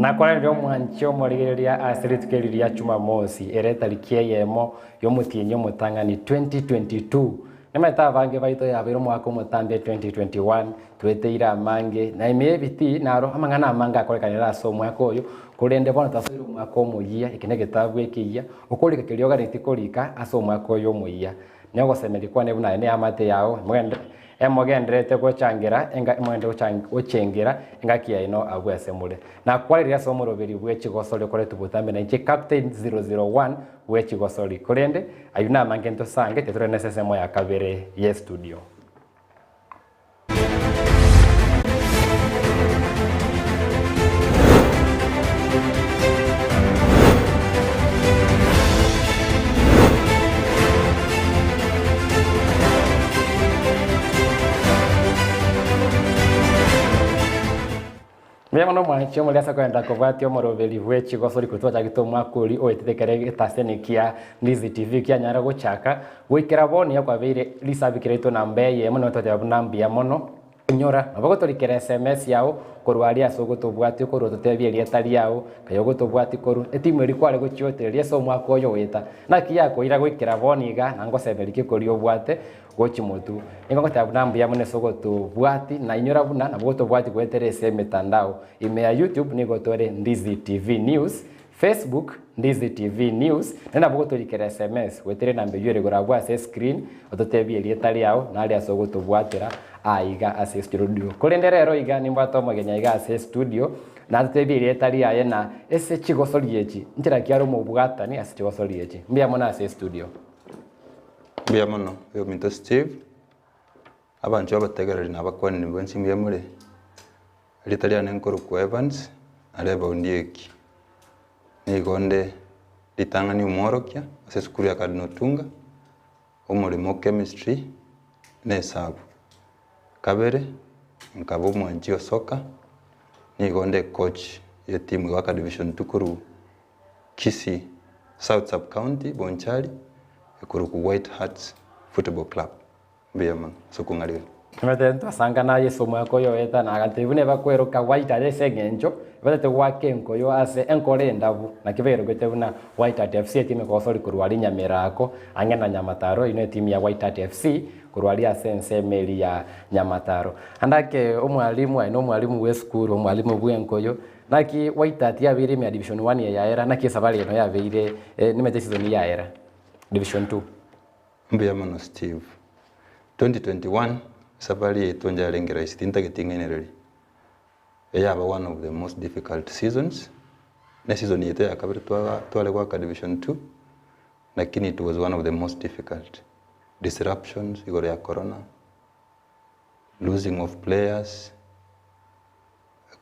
Nakoranire omwanche omorigereria ase rituko eri ria Jumamosi, ere etariki eyemo y'omotienyi omotang'ani 2022. Nimanyete abange baito yabeire omwaka omotambe 2021, tweteire amange, na ime y'ebitii naro amang'ana amange akorekanire ase omwaka oyo, korende bono twasoire omwaka omoyia, eke negetabu ekeyia, okorika keria oganetie korika ase omwaka oyo omoyia. Nogosemeria kwane buna aye neamate yao, mogende emogendererete gochangera enga emogendererete gochan gochengera engaki yaino abwo ase more. Nakwarire ase omoroberi bwe chigosori okoretwe botambe na inche Captain 001 bwe chigosori. Korende ayio namange ntosange titore nase ensemo ya kabere ye studio. Mbuya mono mwanche omori ase kogenda kobwatia omoroberi bwe chigosori korwa twachagete omwaka oria oetete ekero egetaseni kia Ndizi TV kianyara gochaka, goikera bono nigo kwabeire risabi riaito namba eyemo nigo twateba buna mbuya mono. Inyora, nabo ogotorikera SMS yao korwa aria ase ogotobwatia okorwa ototebie erieta riao, kaye ogotobwatia korwa etimu eria kware gochiotereria ase omwaka oyo goeta. Naki yakoira goikera bono iga na ngosemeria ki koria obwate gochia motwe. Nigo ngoteba buna mbuya mono ase ogotobwatia na inyora buna nabo ogotobwatia goetera ase emetandao. Ime ya YouTube nigo tore Ndizi TV News, Facebook, Ndizi TV News, naende nabo ogotorikera SMS goetera enamba eyio ere igoro abwo ase escreen, ototebie erieta riao nare ase ogotobwatera aiga ase estudio. Korende rero iga nimbwate omogeni aiga ase estudio, natotebie erieta riaye na ase chigosori echi, nchera ki are omobwatani ase chigosori echi. Mbuya mono ase estudio. Mbuya mono oyominto Steve, abanchwa abategereri na abakwanani bwensi mbuya more? Erieta riane nkorokwa Evans, Areba Ondieki. Nigo nde ritang'ani omworokia ase esukuru ya Cardinal Otunga, omoremo o chemistry na esabu. Kabere, nkaba omwanchi o soccer, nigo nde ecoach ye etimu egoaka division two korwa Kisii South Sub County, Bonchari, ekorokwa White Hearts Football Club. Mbuya mono ase okong'arigania. Omanyete ntwasangana aye ase omwaka oyo oeta na agatebia buna ebakweroka White Hart ase eng'encho ebatete goaka enkoyo ase enkoro endabu naki baerogete buna White Hart FC etimu ekogosori korwa aria Nyamerako ang'e na Nyamataro eyio ne etimu ya White Hart FC korwa aria ase ensemo eria ya Nyamataro. Ande ake omwalimu aye nomwalimu bwe esukuru omwalimu bwe enkoyo naki White Hart yabeire ime ya division one eye yaera naki esabari eno yabeire nimanyete esizoni yaera division two. Mbuya mono Steve. 2021 safari yaito njarenge rahisi tintageti ng'ainererie. Eyaba one of the most difficult seasons, ne season yaito ya kabere twaga tware goaka division two, lakini it was one of the most difficult. Disruptions igoro ya corona, losing of players,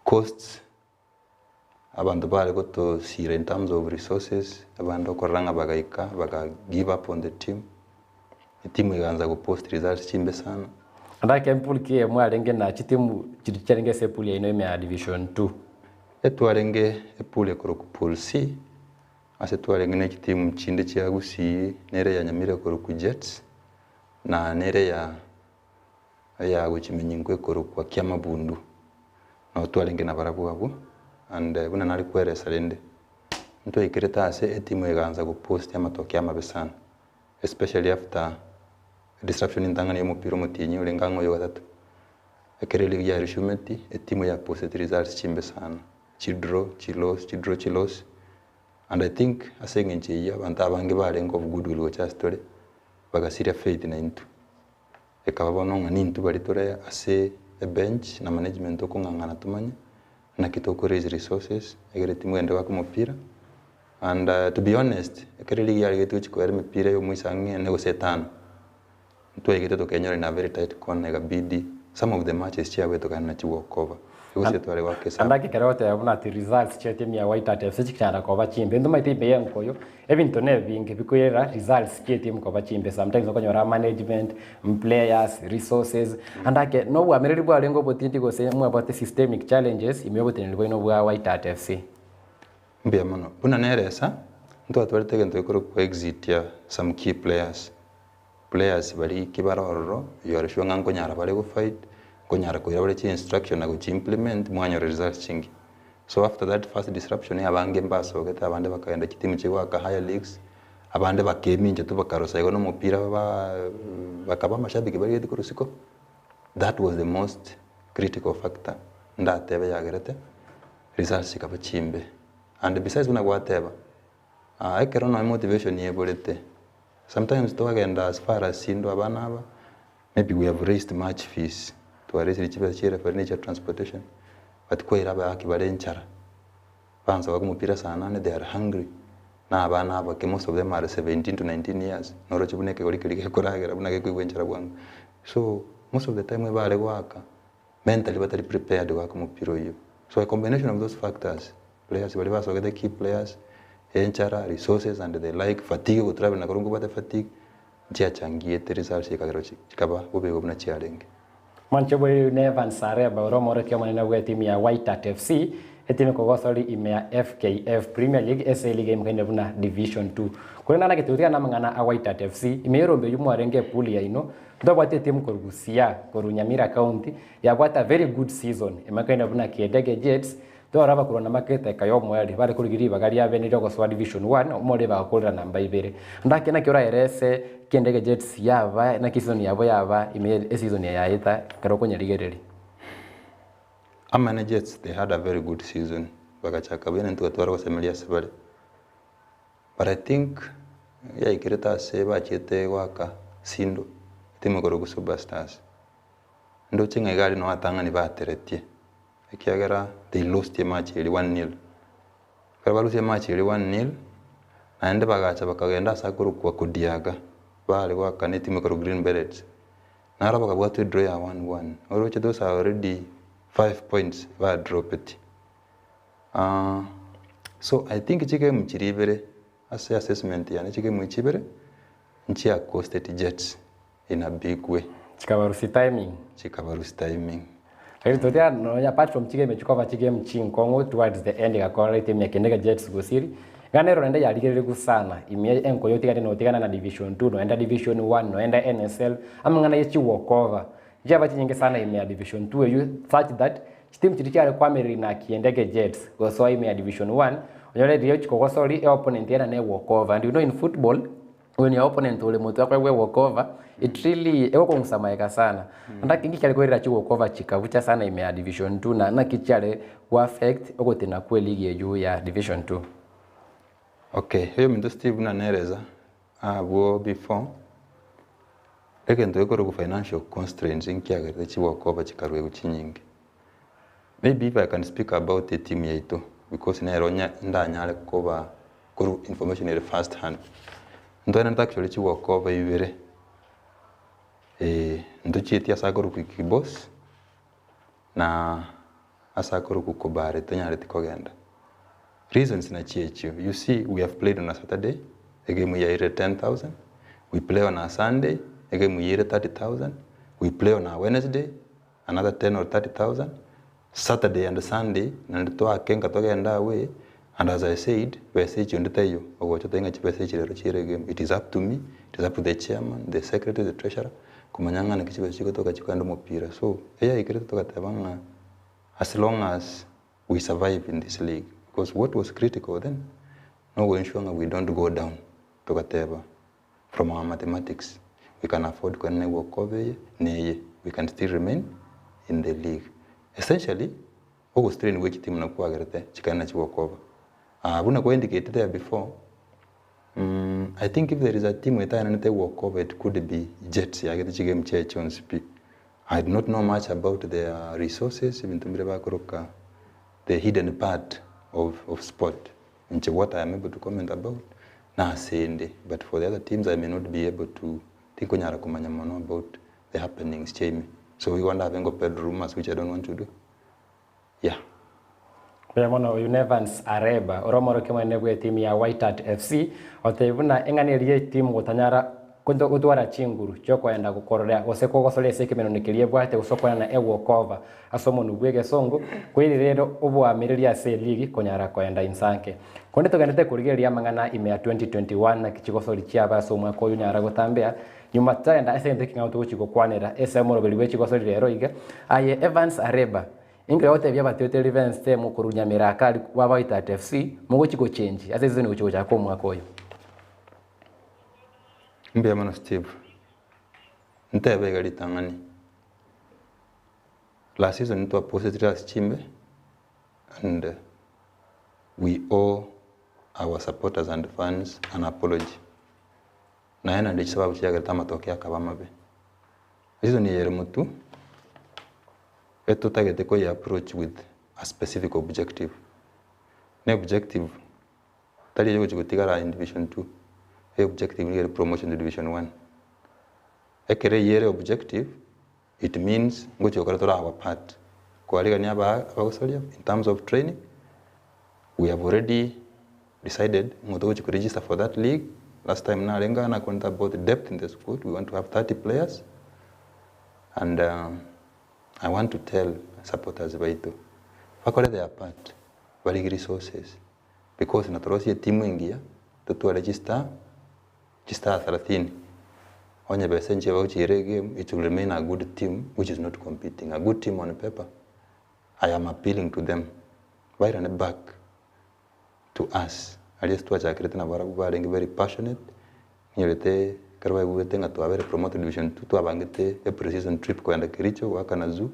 costs. Abanto bare gotosiira in terms of resources, abande okorora ng'a bagaika baga give up on the team, etimu egaanza go post results chimbe sana. Ande ake pool ki eyemo arenge na chitimu chiria chiarenge ase epool yaino ime ya division two? Etwarenge epool ekorokwa pool C, ase twarenge ne chitimu chinde chia Gusii, nere ya Nyamira ekorokwa Jets, na nere ya eya gochiminyinka ekorokwa Kiamabundu. Nabo twarenge nabarabwo abwo, and buna nare kweresa rende, ntwaikerete ase etimu egaanza gopost amatoke amabe sana, especially after disruption entang'ani ya omopira omotienyi orenge ang'e oyo gatato. Ekero eligi yarishumeti, etimu yaposteti results chimbe sana, chidraw, chiloss, chidraw, chiloss, and I think ase eng'encho eyio abanto abange barenge of goodwill gocha ase tore, bagasiria faith naintwe. Ekaba bono ng'a nintwe baria tore ase ebench na management tokong'ang'ana tomanye naki toko raise resources egere timogende goaka omopira and to be honest ekero eligi yarigetwe gochia koera emepira ya omoiso ang'e ene gose etano, ntwaigete tokenyora in a very tight corner ekabidi some of the matches chiabeto kare nachi walk over gose tware goaka esabu. Ande ekero ogoteba buna ati results chia etimu ya White Hart FC chikinyara koba chimbe, ntomaete ime ya enkoyo, ebinto nebinge bikoirera results chia etimu koba chimbe sometimes okonyora management, players, resources, ande ake nobwamereri bwarenge obotindi gose mwabwate systemic challenges ime yoboteneneri bwaino bwa White Hart FC. Mbuya mono. Buna nere esa, ntwatwarete egento gekorokwa exit ya some key players. Players baria ki bare ororo, you are sure ng'a nkonyara bare go fight, nkonyara koira bare chi instruction na gochi implement, mwanyora results chingiya. So after that first disruption abange mbasogete abande bakagenda chitimu chigoaka higher leagues, abande bakemincha tu bakarosa igo na omopira ba bakaba amashabiki barigetie korwa isiko. That was the most critical factor ndatebe yagerete results chikaba chimbe. And besides buna gwateba, ekero nonya motivation eborete, sometimes twagenda as far as sindo abana aba, maybe we have raised much fees, twa raisire chibesa chia referee na echia transportation, but kwaira abaaki bare enchara, baansa goaka omopira saa nane they are hungry, na abana abake most of them are 17 to 19 years, noroche buna ekegori keria gekoragera buna gekoigwa enchara bwango. So, most of the time ebare goaka, mentally batari prepared goaka omopira oyio. So a combination of those factors, players baria basogete key players, enchara, resources and the like, fatigue ogotravel nakorokwo nkobwate fatigue, nchiachangiete results chikagera chikaba bobe igo buna chiarenge. Mwanche bwe ne Evans Areba ore omorokia omonene bw'etimu ya Waitat FC, etimu ekogosori ime ya FKF Premier League ase eliga emokaine buna Division 2. Korende naki togotigana namang'ana a Waitat FC, ime y'erombe eyio mwarenge epool yaino, ntobwate etimu korwa Busia, korwa Nyamira County, yabwate a very good season, emokaine buna Kiedege Jets, Torora abakorwa na makete eka y'omoerio bare korigia ribaga ria bene ri'ogosoa Division One, omorero bagakorera namba ibere. Ndake naki oraerese ki'endege Jets yaba naki eseason yabo yaba ime ye eseason eye yaeta ekero okonyerigereria. Amane Jets they had a very good season bagachaka buya naintwe tware gosemeria ase bare but I think yaikerete ase bachiete goaka sindo etimu ekorokwa Suba Stars ndoche ng'a iga aria noo atang'ani bateretie. Ekiagera they lost ematch eria one nil. Ekero barusia ematch eria one nil, naende bagacha bakagenda ase akorokwa Kodiaga, bare goakana etimu ekorokwa Green Berets. Naro bakabwatwa edraw ya one one, oroche those are already five points badropeti. So I think chigame chiria ibere ase assessment yane chigame echi ibere, nchiacosted Jets. in a big way. Chikabarusia timing. Chikabarusia timing. Lakini totiga nonya apart from chigame chikoba chigame chinkong'u towards the end egakora etimu ya Kendega Jets gosiri, iga nero naende yarigererigwe sana ime enkoyo otigane notigana na division two noenda division one noenda NSL amang'ana ye chiwalkover chiaba chinyinge sana ime ya division two eywo such that chitimu chiria chiare koamereri na Kiendege Jets gosoa ime ya division one onyore riria chikogosori e opponent ere ne walkover and you know in football When your opponent ore motwe akoegwe walk over, it really egokong'usa maega sana. Naki nki kiare koirera chi walk over chikabucha sana ime ya division 2 na naki chiare go affect ogotina kwe league eywo ya division 2? Okay, oyominto Steve buna nereza abwo before, egento gekorokwa financial constraints nkiagerete chi walk over chikaruegwa chinyinge. Maybe if I can speak about etimu yaito because nero ndanyare koba korwa information ere first hand. Ntwenerete actually chigokoba ibere, eh, ntochieti ase akorokwa Kibos na ase akorokwa Kobare tonyareti kogenda. Reasons nachio echio, you see we have played on a Saturday, egame yairire 10,000, we play on a Sunday, egame yairire 30,000, we play on a Wednesday, another 10 or 30,000, Saturday and Sunday naende toake nka togende away and as I said besa echio onde taiyo ogocha otabe ng'a chibesa echi rero chiere egame it is up to me, it is up to the chairman, the secretary, the treasurer komanya ng'a naki chibesa chigotoka chikogenda omopira so eyaikerete togateba ng'a as long as we survive in this league because what was critical then nogo ensure ng'a we don't go down togateba From our mathematics, we can afford kwenena egwokoba eye na eye, we can still remain in the league. Essentially, ogostrain gwe chitimu nakwo kwagerete chikaena chigokoba. Ah, buna kwa indicated there before, mm, I think if there is a team etaenanete egwokoba it could be Jets yagete chigame chiaye chionsi pi. I do not know much about their resources, ebinto mbire bakoroka the hidden part of, of sport. Inche what I am able to comment about nasende but for the other teams I may not be able to tinkonyara komanya mono about the happenings chiaime so igo ndabe ngopead rumours which I don't want to do yeah. Mbuya mono oyio n'Evans Areba ore omorokia omonene bw'etimu ya White Hart FC otebia buna eng'ana eria y'etimu gotanyara gotwara chinguru chiokoenda gokorora gose kogosoria ase ekemenoni keria ebwate gose okoenana ewalkover Ase omonwa bw'egesongo, koirire ere oboamereri ase eligi konyara koenda insanke. Korende togenderete korigereria amang'ana ime ya 2021 naki chigosori chiaba ase omwaka oyo onyara gotambea, nyuma totagenda ase egento ekeng'ao togochia gokwanera ase omoroberi bwe chigosori rero iga. Aye Evans Areba, Inki ogotebia abateteri b'ensemo korwa Nyameraka aria kwa White FC mogochia gochenji ase esisoni egochia gochaka omwaka oyo? Mbuya mono Steve. Ntebe iga ritang'ani, last season ntwaposete ase chimbe and we owe our supporters and fans an apology. Naye naende chisababu chiagerete amatoke akaba amabe. Eseason eye ere motwe, etotagete koye approach with a specific objective. Ne objective tari eyogochia gotigara in division two, e objective nigo ere promotion to division one. Ekero eyio ere objective, it means ngochia gokora tore our part, kwarigania aba abagosoria in terms of training, we have already decided ng'a togochia ko register for that league, last time narenge aa nakwanete about depth in the squad, we want to have 30 players and I want to tell supporters baito, bakore their part, barigi resources because natorosie etimu engiya, totware chistar, chistar thelathini, onye besa inche bagochiira egame, it will remain a good team which is not competing, a good team on paper, I am appealing to them, bairane back to us, aria ase twachakerete nabo barabwo barenge very passionate, nyorete ekero baigwete ng'a twabere promoted division two twabangete a pre-season trip kogenda Kericho goakana zoo,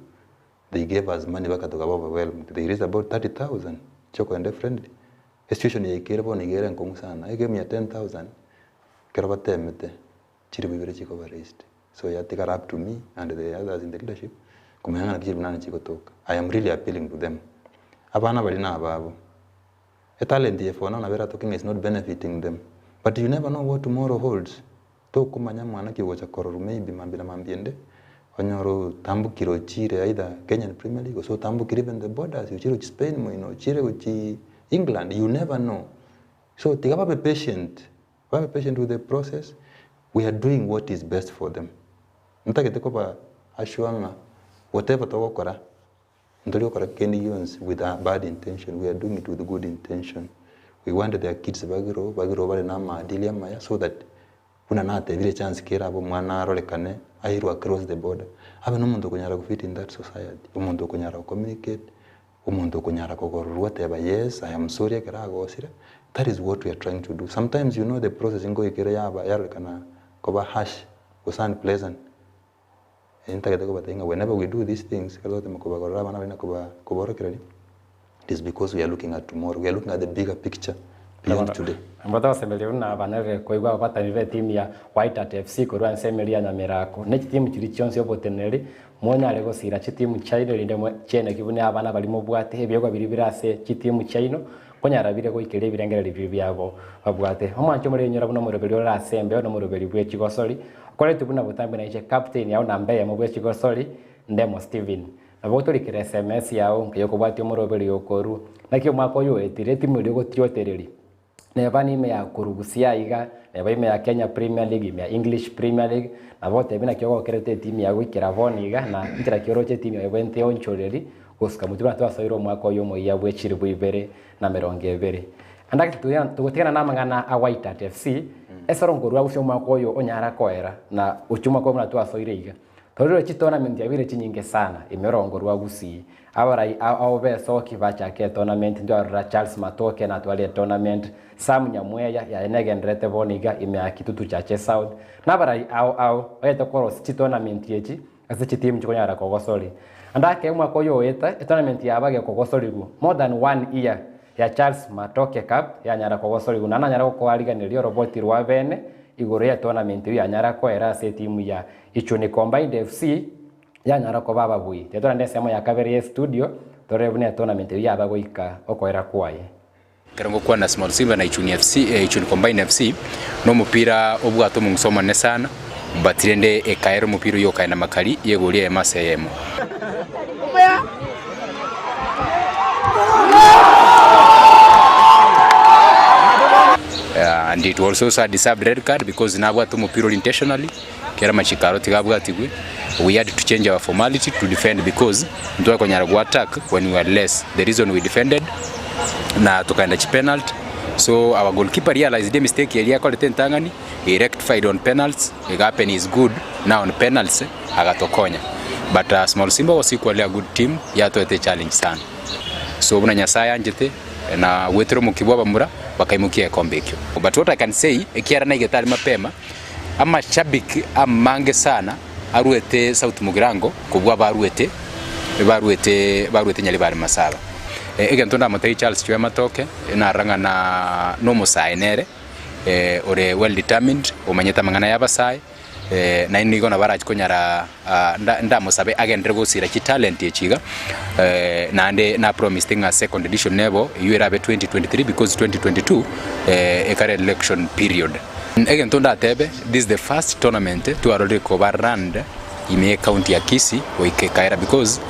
they gave us money baka tokaba overwhelmed, they raised about 30,000 chiokogenda efriendly, esituation yaikire bono iga ere enkong'u sana, egame ya 10,000 ekero batemete chilifu ibere chikoba raised, so yatigara up to me and the others in the leadership komanya ng'a naki chilifu nane chigotoka. I am really appealing to them, abana baria na ababo, etalent eye for now nabo eratoke ng'a is not benefiting them, but you never know what tomorrow holds, tokomanya mwana ki ogocha kororwa maybe mambia na mambia ende, onyore otambokire ochire either Kenyan Premier League gose otambokire even the borders ochire gochia Spain moino, ochire gochia England, you never know. So tiga babe patient, babe patient with the process, we are doing what is best for them. Ntagete koba assure ng'a whatever togokora, ntori gokora kende gionsi with a bad intention, we are doing it with good intention. We want their kids bagirowe, bagirowe bare na amaadili amaya so that buna natebire echance kere abe omwana arorekane airwe across the border, abe na omonto okonyara go fit in that society, omonto okonyara go communicate, Omonto okonyara kogororwa oteba yes I am sorry ekero agosire, that is what we are trying to do. Sometimes you know the process nkoikere yaba yarorekana koba harsh gose unpleasant, eh ntagete kobatebia ng'a whenever we do these things ekero togotema kobagorora abana baria na koba koborokereria, it is because we are looking at tomorrow, we are looking at the bigger picture beyond today. Nabo togosemeria buna abanerere koigwa ababatani b'etimu ya White Hart FC korwa ensemo eria ya Nyamerako, ne chitimu chiria chionsi oboteneneri Monyare gosiira chitimu chiaino erinde chieneki buna abana baria mobwate ebiegwa biria bire ase chitimu chiaino, konyara bire goikeria ebirengererio biria biabo babwate. Omwanche omorenyora buna omoroberi ore ase embeo na omoroberi bwe chigosori, okoretwe buna botambe nainche captain yao namba eyemo bwe chigosori, Ndemo Stephen. Nabo otorikere sms yao nkeyokobwatia omoroberi okorwa. Naki omwaka oyo oetire, etimu eria ogotiotereria. Neba nime ya korugusia aiga, neba ime ya Kenya Premier League, ime ya English Premier League, nabo otebi naki ogokerete etimu yago goikera bono iga, na nchera ki oroche etimu yago ebwenerete eonchoreri gosuka motwe buna twasoire omwaka oyo omoyia bwe chilifu ibere na emerongo ebere. Naende togotigana na amang'ana a White Hart FC, esoro nkorwa gose omwaka oyo onyara koera na gochia omwaka oyo buna twasoire iga. Torore chitournament chiabeire chinyinge sana ime orongo rwa Gusii. Abarai ao b'esoki bachake etournament ntwarora Charles Matoke natware etournament, Sam Nyamweya yaye negendererete bono iga ime ya Kitutu Chache South. Nabarai ao ao bagete korosia chitournament echi ase chitimu chikonyara kogosori. Ande ake omwaka oyo oeta etournament yaba gekogosorigwa more than one year ya Charles Matoke Cup yanyara kogosorigwa naende nanyara gokoariganeria oroboti rwa bene igoro y'etournament eyio yanyara koera ase etimu ya Ichuni Combined FC yanyara koba ababui. Tiga torende ensemo ya kabere ye studio torore buna etournament eyio yaba goika okoera kwaye. Ekero ngokwana Small Simba na Ichuni FC, Ichuni Combined FC, nomopira obwate omong'uso omonene sana, but rende ekaera omopira oyio okaenda makari yegori eyemo ase eyemo. And it was also a deserved red card because nabwate omopira ore intentionally. Kera amachiko aro tiga abwatigwe, we had to change our formality to defend because ntware konyara go attack when we were less. The reason we defended na tokaenda chi penalty. So our goalkeeper realized emistake eria akorete entang'ani, he rectified on penalts, egahappen is good now on penalts agatokonya. But Small Simba was equally a good team yatoete echallenge sana. So buna Nyasaye anchete na goetera omokia bw'abamura bakaimokia egekombe ekio. But what I can say ekiara naigete aria mapema, amashabiki amange sana aruete South Mugirango kobua abaruete baruete baruete Nyaribari Masaba. Egento ndamotebie Charles Chwe Matoke narora ng'a na nomosae nere ore well determined omanyete amang'ana y'abasae naende nigo nabo arachi konyara ndamosabe agenderere gosira chitalent echi iga naende na promised ng'a second edition nebo eywo erabe 2023 because 2022 ekare election period. Egento ndatebe this is the first tournament twarorire koba run ime ye county ya Kisii goika ekaera because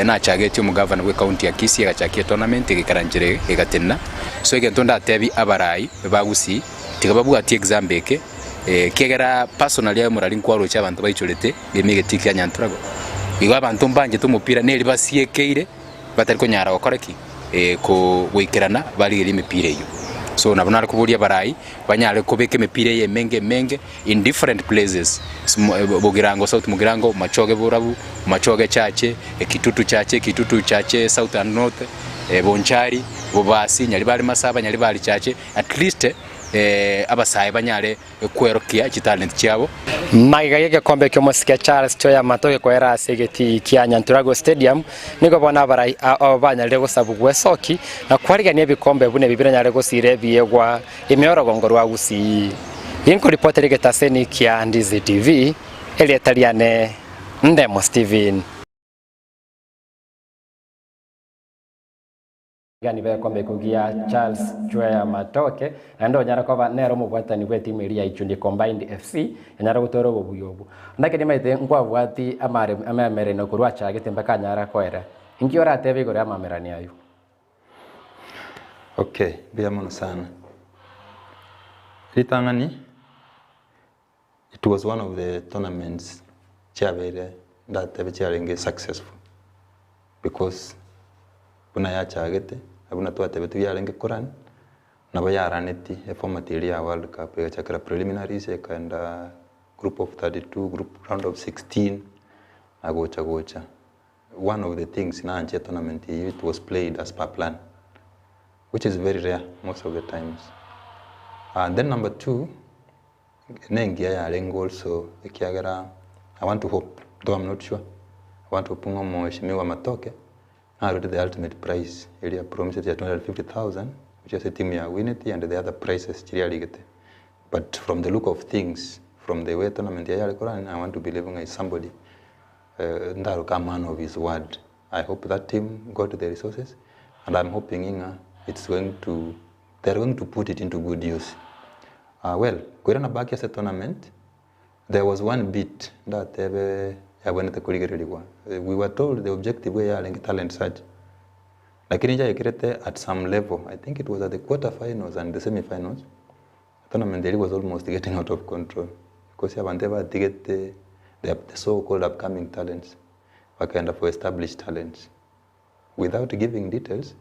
nachagetie omogavana bwe county ya Kisii agachakia etournament egaikara nchera egatenena. So egento ndatebi abarai ba Gusii tiga babwatie example eke ekiagera personally aye omorari nkwaroche abanto baichorete ime egetii kia Nyanturago. Igo abanto mbanchete omopira neri basiekeire batari konyara gokora ki? Goikerana barigerie emepira eyio. So nabo nare koboria abarai banyare kobeka emepira eye emenge emenge in different places, Bogirango, South Mugirango, Machoge Borabu, Machoge Chache, Kitutu Chache, Kitutu Chache South and North, Bonchari, Bobasi, Nyaribari Masaba, Nyaribari Chache, at least abasae banyare kwerokia chitalent chiabo. Magega y'egekombe ki'omosike Charles Choya Matoke koera ase egetii kia Nyanturago Stadium, nigo bono abarai ao banyarire gosabugwa esoki na kwarigania ebikombe buna ebi biranyare gosira ebiegwa ime y'orogongo rwa Gusii. Ginkoripotera egetaseni kia Ndizi TV, erieta riane Ndemo Steven. Gani b'egekombe ekio gia Charles Chweya Matoke, naende onyare koba nere omobwatani bw'etimu eria ya Ichundi Combined FC, anyare gotwara obobuya obwo. Naki nimaete nkwabwati amare amamererano korwa achagete mpaka anyare koera. Inki oratebe igoro y'amamererano ayio? Okay, mbuya mono sana. Ritang'ani, it was one of the tournaments chiabeire ndatebe chiarenge successful because buna yachagete na buna twatebete yarenge korun, nabo yaraneti eformat eria ya world cup egachakera preliminaries ekaenda group of 32, group round of 16 na gocha gocha. One of the things naanche tournament eyio it was played as per plan which is very rare most of the times. Then number two nengiya yarenge also ekiagera I want to hope though I'm not sure I want to hope ng'a omweshimiwa Matoke narwete the ultimate prize eria promised ya 250,000 which ase etimu ya wineti and the other prizes chiria arigete but from the look of things from the way tournament yaye yare korana I want to believe ng'a is somebody Ndaroke a man of his word. I hope that team got the resources and I'm hoping ng'a it's going to they are going to put it into good use. Well, koirana back ase tournament, there was one bit ndatebe yabwenerete korigererigwa. We were told the objective eyarenge talent search. Lakini nchaekerete at some level, I think it was at the quarter finals and the semi finals, Tournament eria was almost getting out of control because abanto ebatigete the the so called upcoming talents bakaenda for established talents without giving details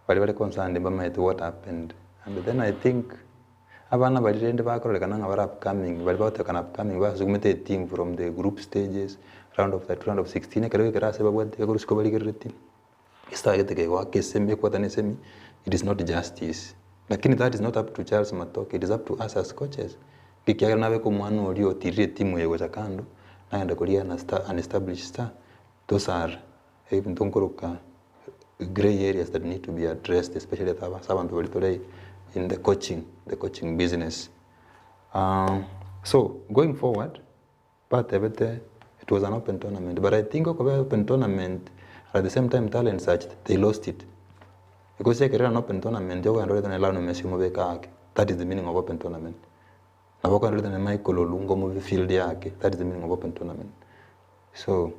baria bare concerned mbamaete what happened and then I think abana baria rende bakororekana ng'a bare upcoming baria bagotebekana upcoming basugumete eteam from the group stages round of 32 round of 16 ekero gekero ase babwate ekorosiko barigereretie. Esitagete kegoaka esemi ekwatana esemi it is not justice lakini that is not up to Charles Matoke it is up to us as coaches ekiagera nabeke omwana oria otirire etimu eye gocha kando nagenda koria an star an established star those are ebinto nkoroka grey areas that need to be addressed especially ase aba ase abanto baria tore in the coaching the coaching business so going forward. Batebete it was an open tournament but I think okoba open tournament at the same time talent search they lost it because ekero ere an open tournament okogenda orete na Lionel Messi omobeke ake that is the meaning of open tournament. Nabo okogenda orete na Michael Olunga omobe field yake that is the meaning of open tournament. So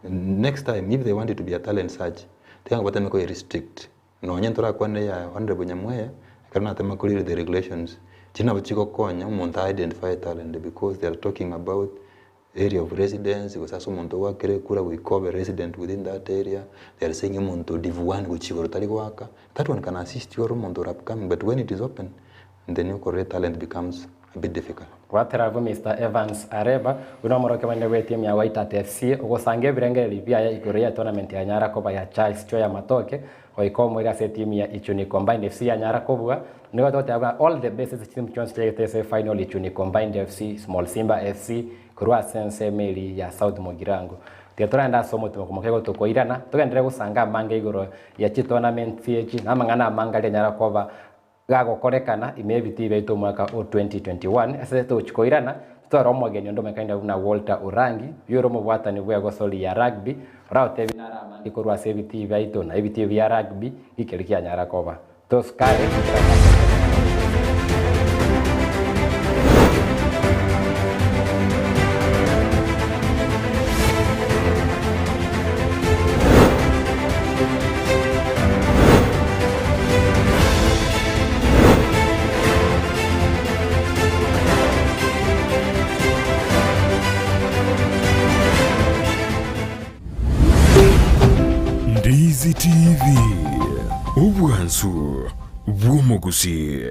next time if they want it to be a talent search tiga bateme koye restrict Nonye ntorakwane ya Honourable Nyamweya, ekero natema korire the regulations, chiria nabo chigokonya omonto a identify talent because they are talking about. Area of residence gose ase omonto ogoakera ekura goika obe resident within that area, they are saying omonto o div one gochia igoro tari goaka, that one can assist you ore omonto ore upcoming but when it is open, then okorora etalent becomes a bit difficult. Gwatera abwo Mister Evans Areba, buna omorokia omonene bw'etimu ya Waitat FC, ogosanga ebirengererio biaye igoro ye tournament yanyara koba ya Charles Chweya Matoke, goika omoerio ase etimu ya Ichuni Combined FC yanyara kobua. Nigo togoteba buna all the best ase chitimu chionsi chiaigete ase efinal Ichuni Combined FC, Small Simba FC, korwa ase ensemo eria ya South Mugirango. Tiga toragende ase omotimoko moke igo tokoirana, togenderere gosanga amange igoro ya chitournaments echi, na amang'ana amange aria anyara koba gagokorekana ime y'ebitii biaito omwaka o 2021, ase togochia koirana, totware omogeni onde omonyekaine buna Walter Orangi, oyio ore omobwatani bw'egosori ya rugby, oragotebie nare amange korwa ase ebitii biaito na ebitii bia rugby, gikeria kianyara koba. Tosikare totarachaka emeremo. Ndizi TV, obwansu bw'omogusii.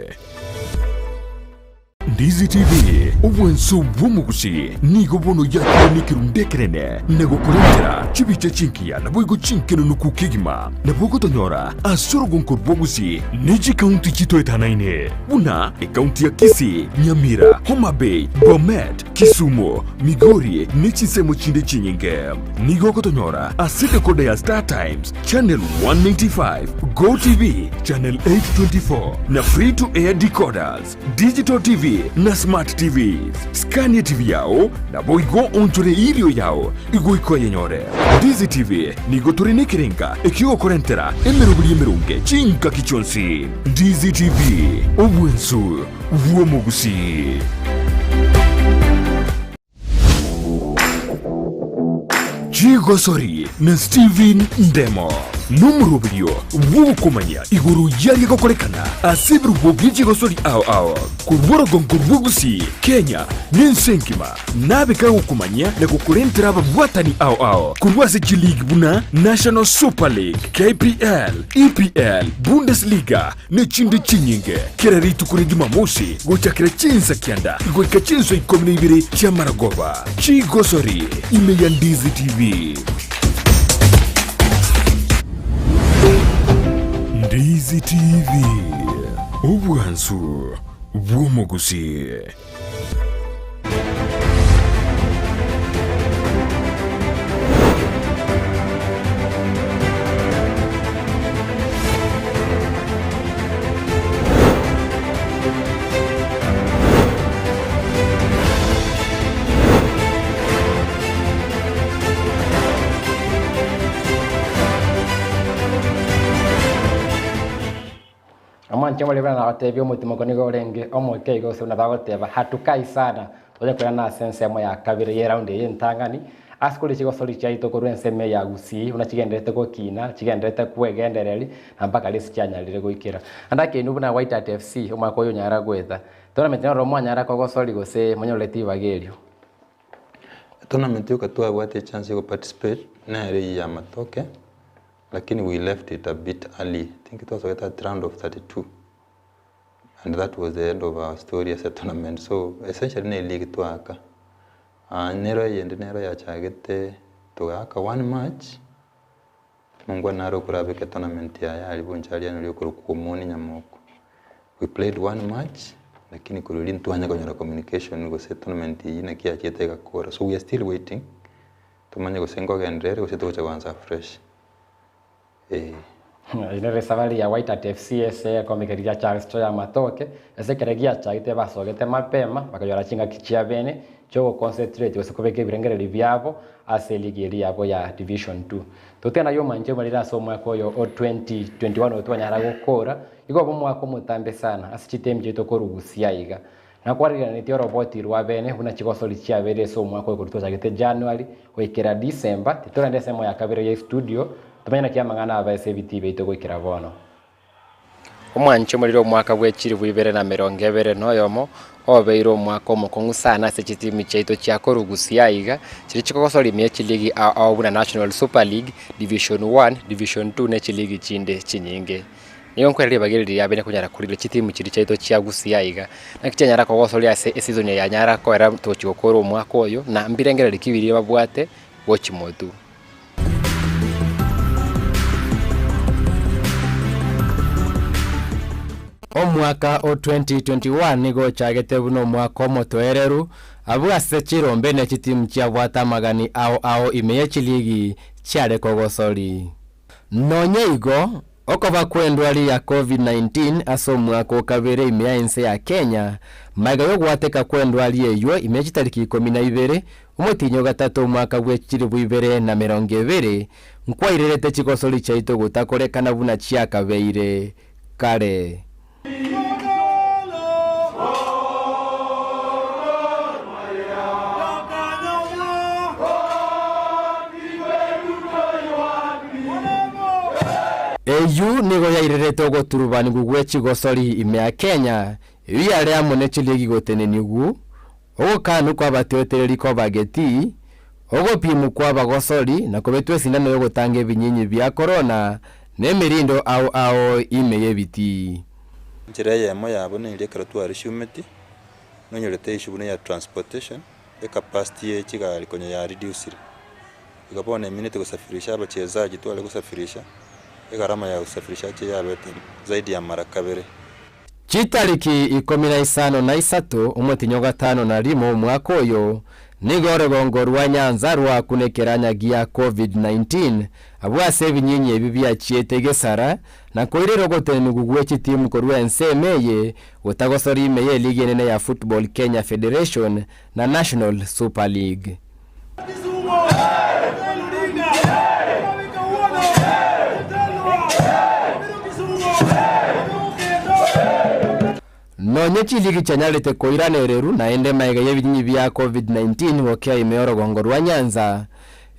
Ndizi TV, obwansu bw'omogusii nigo bono yakire nekerundu ekenene na gokorentera chibicha chingiya naboigo chinkenenuku kegima. Nabo ogotonyora ase orogonko rwa Gusii ne chikaunti chitoetanaine buna ekaunti ya Kisii, Nyamira, Homa Bay, Bomet, Kisumu, Migori ne chinsemo chinde chinyinge. Nigo ogotonyora ase decoder ya Star Times, Channel 195, Go TV, Channel 824 na Free to Air decoders, Digital TV na Smart TVs. Scan TV yao naboigo onchore erio yao igoika oyenyore. Ndizi TV nigo tore nekerenga ekiogokorentera emeroberi emeronge chingaki chionsi. Ndizi TV, obwensu bw'omogusii. Chigosori na Steven Ndemo nomoroberio bw'ogokomanya igoro y'aria gokorekana ase ebirubo bie chigosori ao ao korwa orogongo rwa Gusii, Kenya na ense engima. Nabe kagokomanyia na gokorentera ababwatani ao ao korwa ase chiligi buna National Super League, KPL, EPL, Bundesliga ne chinde chinyinge. Kera rituko ria Jumamosi gochakera chinsa kianda goika chinsa ikomi na ibere chi'amaragoba. Chigosori ime ya Ndizi TV. Ndizi TV, obwansu bw'omogusii. Omwanche omoria buna nagoteebia omotimoko nigo orenge omoke igo gose buna bagoteba hatukai sana tonya koirana ase ensemo ya kabere ye round eye entang'ani ase kore chigosori chiaito korwa ensemo eye ya Gusii buna chigendererete gokina chigendererete kwegendereri na mpaka risi chianyarire goikera. Naende akeinu buna White Hat FC omwaka oyo onyara goeta tournament noro mwanyara kogosori gose monyorete ribaga erio. Etournament yoka twabwate echance ya goparticipate nere eyio ya matoke. Lakini we left it a bit early, I think twasogete at round of 32 and that was the end of our story as a tournament so essentially ne league twaaka. Nero eyende nero yachagete togaaka one match, mongwana nare okorabeka etournament yaye aria bonchari aria okorokwa Omoni Nyamoko. We played one match lakini korwa erio ntwanya konyora communication gose etournament eywo naki yachiete egakora so we are still waiting. Tomanye gose nkogenderere ere gose togocha goansa afresh eh. Eye nere esabari ya White Hat FC ase egekombe keria gia Charles Choya Matoke, ase ekero giachagete basogete mapema bakanyora chingaki chia bene chiogoconcentrate gose kobeka ebirengererio biabo ase eligi eria yabo ya Division 2. Totebe naye omwanche omarire ase omwaka oyo o 2021 oyo twanyara gokora, igo obe omwaka omotambe sana ase chitemi chiaito korwa Gusii aiga. Nakwarigereretie oroboti rwa bene buna chigosori chiabeire ase omwaka oyo korwa twachagete January goikera December, titorenda ensemo ya kabere ye studio, tomanye naki amang'ana abe ase ebitii biaito goikera bono. Omwanche omorire omwaka bwe chilifu ibere na emerongo ebere na oyomo, obeire omwaka omokong'u sana ase chitimu chiaito chia korwa Gusii aiga, chiria chikogosoria ime ye chiligi ao ao buna National Super League, Division One, Division Two ne chiligi chinde chinyinge. Nigo nkoira ribaga eri riabeire konyara korire chitimu chiria chiaito chia Gusii aiga, naki chianyara kogosoria ase eseason eye yanyara koera togochi gokora omwaka oyo, na mbirengererio ki biria babwate gochi motwe. Omwaka o 2021 nigo ochagete buna omwaka omotoereru, abwo ase chirombe ne chitimu chiabwate amagani ao ao ime ye chiligi chiare kogosori. Nonya igo, okoba kw'endwari ya Covid-19 ase omwaka o kabere ime ya ense ya Kenya, magega y'ogwateka kw'endwari eyio ime ya chitariki ikomi na ibere, omotienyi o gatato omwaka bwe chilifu ibere na emerongo ebere, nkwairerete chigosori chiaito gotakorekana buna chiakabeire kare. Eyio nigo yairerete ogoturubanigwa gwe chigosori ime ya Kenya, eyio yare amo ne chiligi gotenenigwa, ogokanwa kw'abatwetereri kw'abagetii, ogopimwa kw'abagosori na kobetwa esindano y'ogotanga ebinyinyi bia korona, na emerindo ao ao ime y'ebitii. Enchera eyemo yabo neria ekero twarisiumeti, nonyorete issue buna ya transportation, ecapacity ye chigari konya ya reducire. Igo bono emineti gosafirisha abachezaji tware gosafirisha, egharama ya gosafirisha ache yabete zaidi ya mara kabere. Chitariki ikomi na isano na isato, omotienyi o gatano na rimo omwaka oyo, nigo orogongo rwa Nyanza rwakunekera ekeranya gia Covid-19, abwo ase ebinyinyi ebi biachiete gesara, na koirera ogotenenigwa gwe chitimu korwa ensemo eye gotagosora ime y'eligi enene ya Football Kenya Federation na National Super League. Nonye chiligi chianyarete koiranereru naende magega y'ebinyinyi bia Covid-19 gokia ime y'orogongo rwa Nyanza,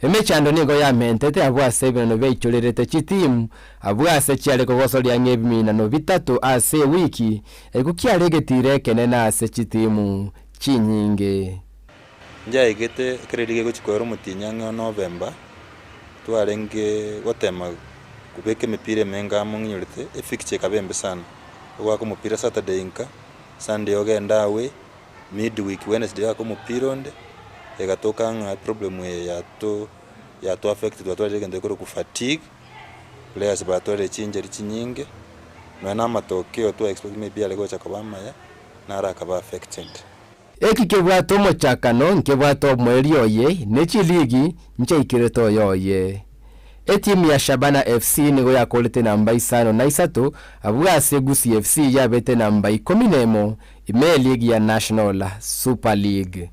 emechando nigo yamentete abwo ase ebinano biaichorerete chitimu abwo ase chiare kogosoria ang'e ebiminano bitato ase ewiki, ekio kiare egetiro ekenene ase chitimu chinyinge. Njaigete ekero riria gegochia koera omotienyi ang'e o November, twarenge gotema kobeka emepira emenge amo ng'inyorete, efixture ekaba embe sana, ogoaka omopira Saturday nka, Sunday ogende away, midweek Wednesday oake omopira onde, egatoka ng'a eproblem eye yato yato affect twatwarire egento gekorokwa fatigue, players batwarire chinjury chinyinge, nonya na amatokeo twa expect maybe are gocha koba amaya, naro akaba affected. Eki kebwate omochakano nkebwate omoerio oye, ne chiligi nchiaikerete oyoye. Etimu ya Shabana FC nigo yakorete namba isano na isato abwo ase Gusii FC yabete namba ikomi nemo ime y'eligi ya National Super League.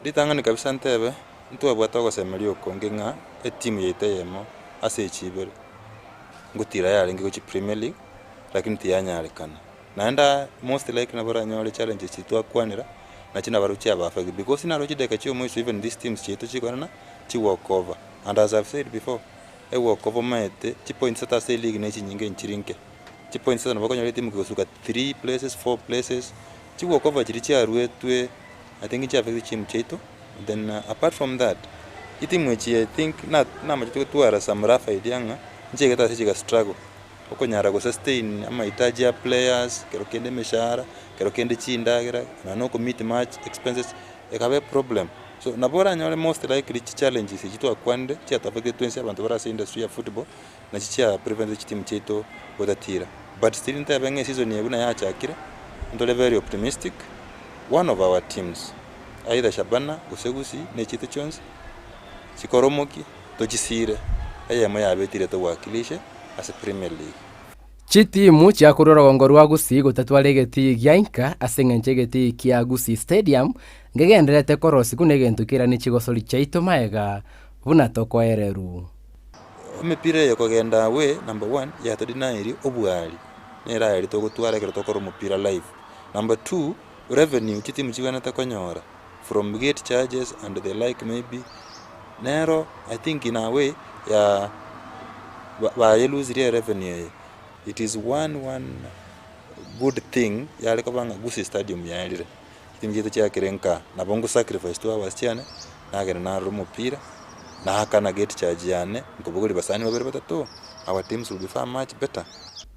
Ritang'ani kabisa ntebe, ntwabwate ogosemeria okonge ng'a etimu yaito eyemo ase echi ibere ngotira yarenge gochia Premier League lakini tiyanyarekana. Naende most likely nabo oranyore challenges chiria twakwanera, nachi nabarobwo chiaba affected because naro chidakika chia omoiso even these teams chiaito chikorana chi walk over and as I've said before, e walk over omanyete chipoints ata ase eleague ne chinyinge nchiri nke, chipoints ata nabo okonyora etimu kegosuka three places, four places, chi walk over chiria chiaruetwe I think nchi affect chitimu chiaito, then apart from that, chitimu echi I think na namachete gotwara some rough idea ng'a nchiaigete ase chiga struggle. Okonyara gosustain amahitaji ya players, kero kende emeshahara, kero kende chindagera, nonya na okomeet match expenses, ekaba eproblem. So nabo oranyore most likely chichallenges echi twakwanire chiatoaffectete twensi abanto bare ase industry ya football, nachi chia preventete chitimu chiaito gotatira. But still ntebe ng'a eseason eye buna yachakire, ntore very optimistic, one of our teams, either Shabana gose Gusii na echiaito chionsi, chikoromokie tochisire, eyemo yabetire towakilishe. ase Premier League. Chitimu chia korwa orogongo rwa Gusii gotatwara egetii gia inka ase engencho egetii kia Gusii Stadium ngegendererete korosigwa na egento keiranie chigosori chiaito maega buna tokoereru. Emepira eye kogenda away number one yatodinaerie obwari nere aye togotwara ekero tokora omopira live. Number two, revenue chitimu chigwenerete konyora from gate charges and the like maybe nero I think in a way ya bayelusirie erevenue eye. It is one one. good thing yare koba ng'a Gusii Stadium yaerire, chitimu chiaito chiakire nka, nabo ngo sacrifice 2 hours chiane, nagenda narora omopira, naakana gate charge yane, nkobogoria basani babere batato, our teams will be far much better.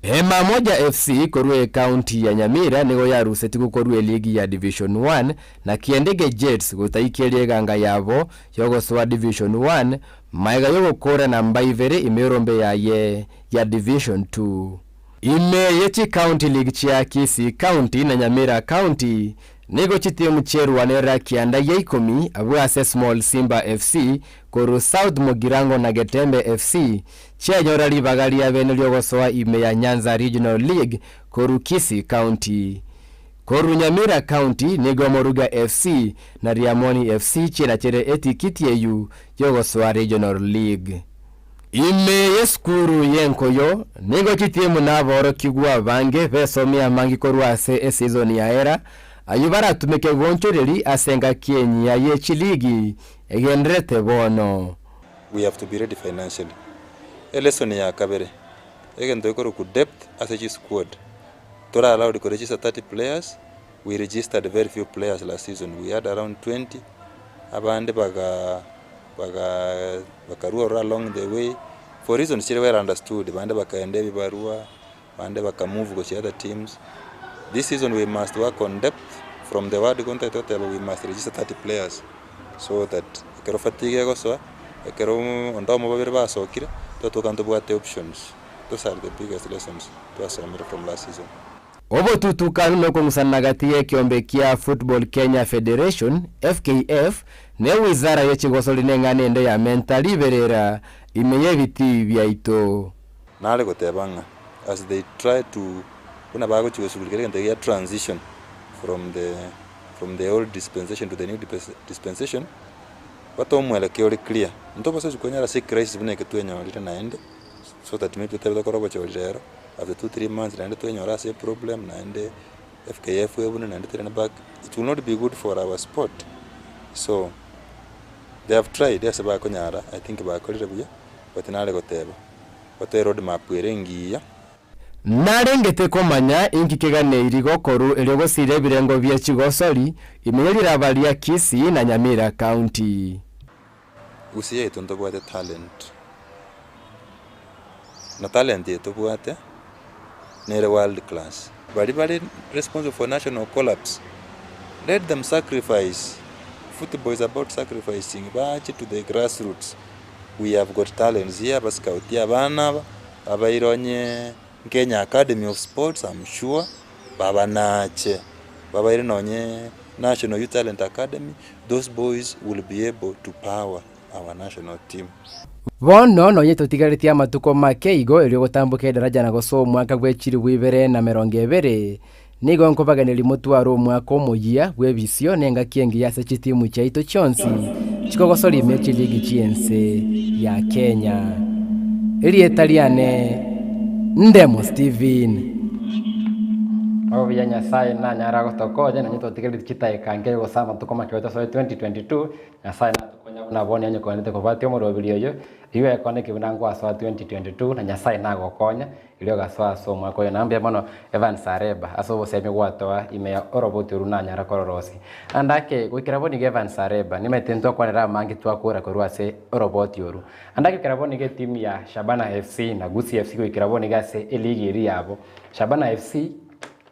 Hema Moja FC korwa ekaunti ya Nyamira nigo yarusetigwe korwa eligi ya Division One na Kiendege Jets gotaikia eganga yabo yogosoa Division One maega yogokora namba ibere ime yorombe yaye ya Division Two. Ime ye chicounty league chia Kisii County na Nyamira County nigo chitimu chierwanera kianda gia ikomi abwo ase Small Simba FC korwa South Mugirango na Getembe FC chianyora ribaga riabene riogosoa ime ya Nyanza Regional League korwa Kisii County. Korwa Nyamira County nigo Moruga FC na Riamoni FC chienachere etikiti eyio yogosoa Regional League. Ime y'esukuru y'enkoyo nigo chitimu naborokigwa abange besomia amange korwa ase eseason yaera, ayio baratumeke gonchoreri ase engaki enyia ye chiligi egendererete bono. We have to be ready financially. Elesson ya kabere, egento gekorokwa depth ase chisquad, tore allowed koregister 30 players, we registered very few players last season, we had around 20, abande baga baga bakarua ororo along the way, for reasons chire well understood, bande bakaenda ebibarua, bande bakamove gochia other teams. This season we must work on depth from the word go ntagete goteba we must register 30 players so that ekero fatigue egosoa, ekero onde omo babere basokire, twatoka ntobwate options. Those are the biggest lessons twasomire from last season. Obotutukanu na okong'usana gati y'ekiombe kia Football Kenya Federation, FKF, na ewizara ye chigosori neng'ana ende ya menta riberera ime y'ebitii biaito. Nare goteba ng'a as they try to buna bagochia goshughulikia egento gia transition from the from the old dispensation to the new dispensation, batoe omwelekeo ore clear. Ntobasa gochia konyora ase ecrisis buna eke twenyorire naende, so that maybe totebe tokore obochori rero, after 2, 3 months naende twenyore ase eproblem naende FKF ebune naende toirane back, it will not be good for our sport. So, they have tried ase bakonyara, I think bakorire buya, but nare goteba, batoe road map ere engiya. Narengete komanya inki keganeiri gokorwa erio gosiria ebirengo bie chigosori ime ye riraba ria Kisii na Nyamira County. Gusii yaito ntobwate talent, na talent eye tobwate nere world class. Baria bare responsible for national collapse, let them sacrifice, football is about sacrificing, bache to the grassroots, we have got talents here, abascout abana aba, abaire onye Kenya Academy of Sports I'm sure, babanache, babaire nonye National Youth Talent Academy, those boys will be able to power our national team. Bono nonye totigaretie amatuko make igo erio gotamboka edaraja na gosoa omwaka bwe chilifu ibere na emerongo ebere, nigo nkobageneria motware omwaka omoyia bw'ebisio na engaki engiya ase chitimu chiaito chionsi chikogosoria ime chiligi chi'ense ya Kenya. Erieta riane Ndemo Stephen. Obuya Nyasaye nanyara gotokonya nonye totigaretie chidakika nke gose amatuko make tosoe 2022, Nyasaye natokonya buna bono onye kogendete kobwatia omoroberi oyo, rirorio ekoneke buna ngwasoa 2022 na Nyasaye nagokonya, erio ogasoa ase omwaka oyo. Na mbuya mono Evans Areba ase obosemi gwatoa ime ya oroboti orwo nanyara kororosia. Naende ake goikera bono iga Evans Areba, nimaete ntwakwanera amange twakora korwa ase oroboti orwo. Naende ake goikera bono iga etimu ya Shabana FC na Gusii FC goikera bono iga ase eligi eria yabo, Shabana FC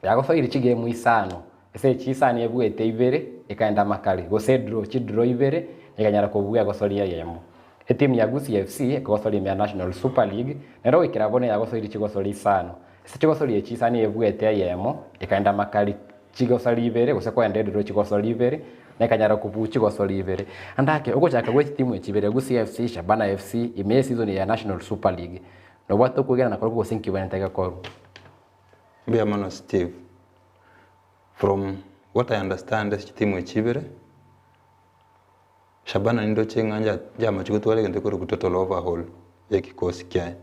yagosoire chigemu isano, ase chisani ebuete ibere ekaenda amakari, gose edraw, chidraw ibere ekanyara kobua gosoria eyemo. Etimu ya Gusii FC ekogosoria ime ya National Super League, nero goikera bono yagosoire chigosori isano. Ase chigosori echi isano ebuete eyemo, ekaenda amakari chigosori ibere, gose koenda edraw chigosori ibere, na ekanyara kobua chigosori ibere. Ande ake, ogochaka gwe chitimu echi ibere Gusii FC, Shabana FC, ime ye season ya National Super League, nobwate okwegena nakorokwo gose nki bwenerete gekorwe. Mbuya mono Steve. From what I understand ase chitimu echi ibere, Shabana nindoche ng'a nja njamachi gotwara egento gekorokwa total overhaul ya ekikosi kiaye.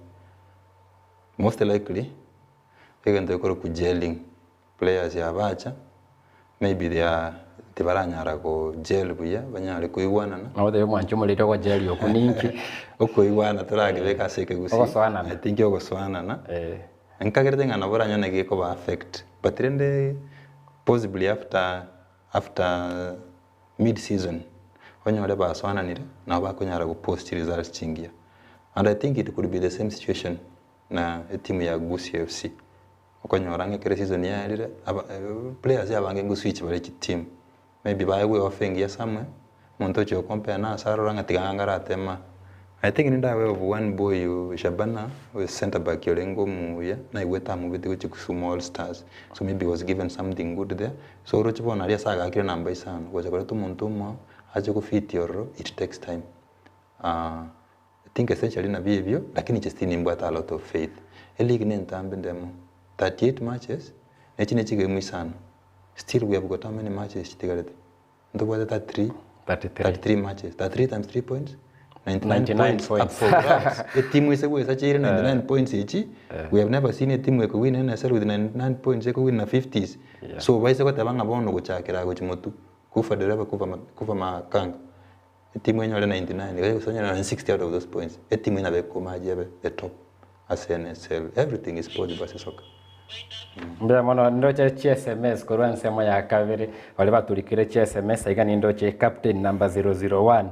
Most likely, egento gekorokwa gelling, players abacha, maybe they are tibaranyara go gel buya, banyare koigwanana. Nabo omwanchi omoriri ogojeri okwo ninki? Okoigwana torakebeka ase ekegusii, Ogosoanana. I think ogosoanana. Eh. Nkagerete ng'a nabo oranyore naki gekoba affect, but rende possibly after after mid season, onyore basoananire, nabo bakonyara go post chiresults chingiya. And I think it could be the same situation na etimu ya Gusii FC. Okonyora ng'a ekero eseason yaerire, aba players abange ngoswitch bare chitimu, maybe baegwe eoffer engiya somewhere, omonto ochia gocompare na ase arora ng'a tiga ng'a ngarateme aa. I think ninde aware of one boy Shabana oyo centre back orenge omuya, naigwete amobete gochia Kisumu All Stars, so maybe he was given something good there, so oroche bono aria ase agakire namba isano, gocha koreta omonto omoao ache gofit ororo it takes time. I think essentially nabio ebio, lakini inche still nimbwate a lot of faith. Eleague ne entambe ndemo, 38 matches, na echi ne chigame isano, still we have got how many matches chitigarete? Ntobwate 33, 33. 33 matches, 33 times 3 points, 99 99 points up points. for grabs. Etimu ase goesa chiire 99 points echi, we have never seen etimu ekowin NSL with 99 points ekowin na 50s. Yeah. So baise goteba ng'a bono gochakera agochi motwe, kufa dereva kufa ma kufa makanga. Etimu enyore 99, iga gose onyore nonye 60 out of those points, etimu nabo ekomaji ebe the top ase NSL. Everything is possible ase soccer. Mbuya mono ndoche chi sms korwa ensemo ya kabere baria baturikire chi sms aiga nindoche captain number 001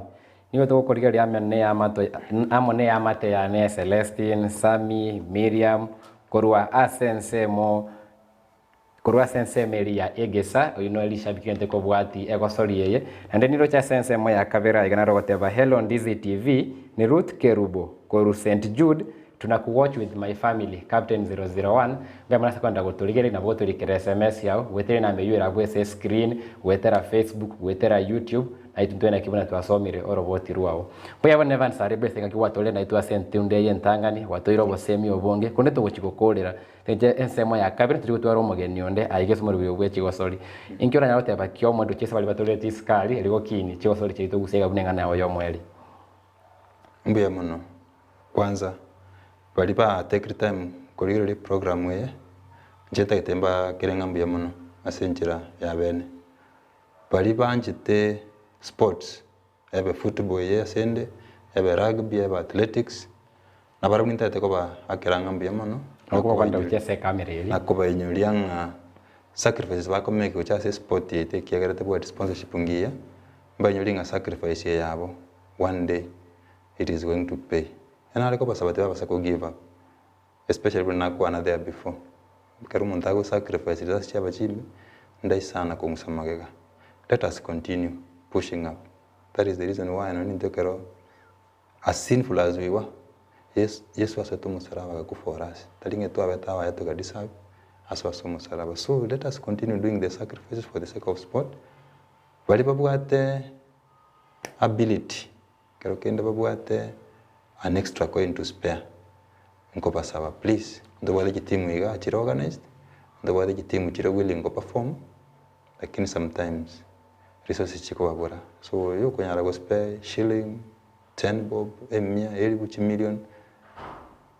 nigo togokorigereria amo ne amato amo ne eamate yane Celestine, Sammy, Miriam korwa ase ensemo Korwa ase ensemo eria ya Egesa, oyio no Elisha abikirente kobwati egosori eye, naende niroche ase ensemo ya kabere aiga naro ogoteba Hello Ndizi TV, ni Ruth Kerubo korwa St Jude, tunakuwatch with my family, Captain 001, mbuya mono ase kogenda gotorigereria nabo gotorikera sms yao, goetera enamba eyio erabwo ase escreen, goetera Facebook, goetera YouTube, naintwe ntwe naki buna twasomire oroboti rwao. Mbuya bono Evans Aribe ase engaki gwatorire naintwe ase entunda eye entang'ani, gwatoeire obosemi obonge, korende togochi gokorera. Inche ensemo ya kabere tiri gotwara omogeni onde aiga ase omorweri bwe chigosori. Inki oranyare goteba ki omonto gochia ase baria batorete isukari erio gokinia chigosori chiaito gose iga buna eng'ana yao y'omoerio? Mbuya mono. Kwanza, baria ba take time korigereria eprogram eye, inche ntagete mbakere ng'a mbuya mono ase enchera ya bene. Baria banchete sports, ebe football eye ase ende, ebe rugby, ebe athletics, Nabarabwo nintagete kobaakera ng'a mbuya mono, Nabo kogokwanera gochia ase ekamera eria. na kobainyoria ng'a sacrifices bakomake gocha ase esport yaito ekiagera tebwati sponsorship ngiya, mbainyorie ng'a sacrifice eye yabo one day it is going to pay. Nare kobasaba tibabasa ko give up, especially buna nakwana there before, ekero omonto ago sacrifice risasi chiaba chimbe, ndaisana kong'usa magega. Let us continue pushing up, that is the reason why nonye intwe ekero. As sinful as we were, Yes, Yesu asete omosaraba agakufa for us. Tari ng'a twabete abaye toka deserve, asoa ase omosaraba. So let us continue doing the sacrifices for the sake of sport. Baria babwate ability, ekero kende babwate an extra coin to spare, nkobasaba please, ntobwate chitimu igaa chire organised, ntobwate chitimu chire willing go perform, lakini sometimes resources chikobabura so oyo okonyara go spare shilling, ten bob, emia, elifu, chimillion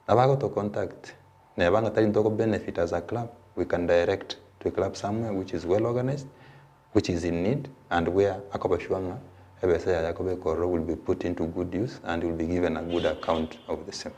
nabo agoto contact neba ng'a tari intwe oko benefit as a club we can direct to a club somewhere which is well organised which is in need and where akoba sure ng'a ebesa yaye akobeka ororo will be put into good use and will be given a good account of the same.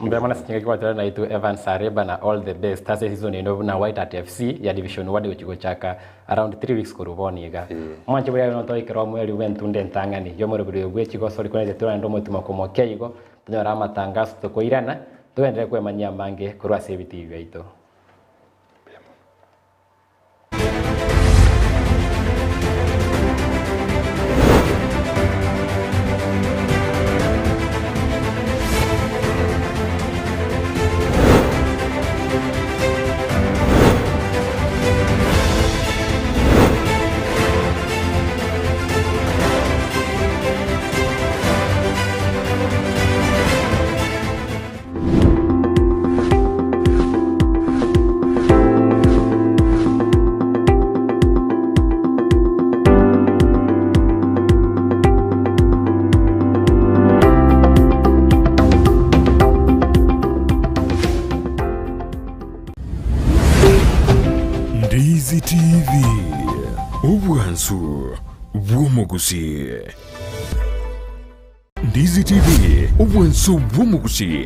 Mbuya mono ase chingaki gwatware naitwe Evans Areba na all the best ase eseason eno buna White Hat FC ya division one egochi gochaka around 3 weeks korwa bono iga. Omwanche buna ere toikere omoerio bw'entunda entang'ani y'omoroberi oyo bwe chigosori korende torende omotimo komokia igo tonyore amatangaso tokoirana togenderere kwemanyia amange korwa ase ebitii biaito. Ndizi TV, obwansu bw'omogusii. Ndizi TV, obwansu bw'omogusii.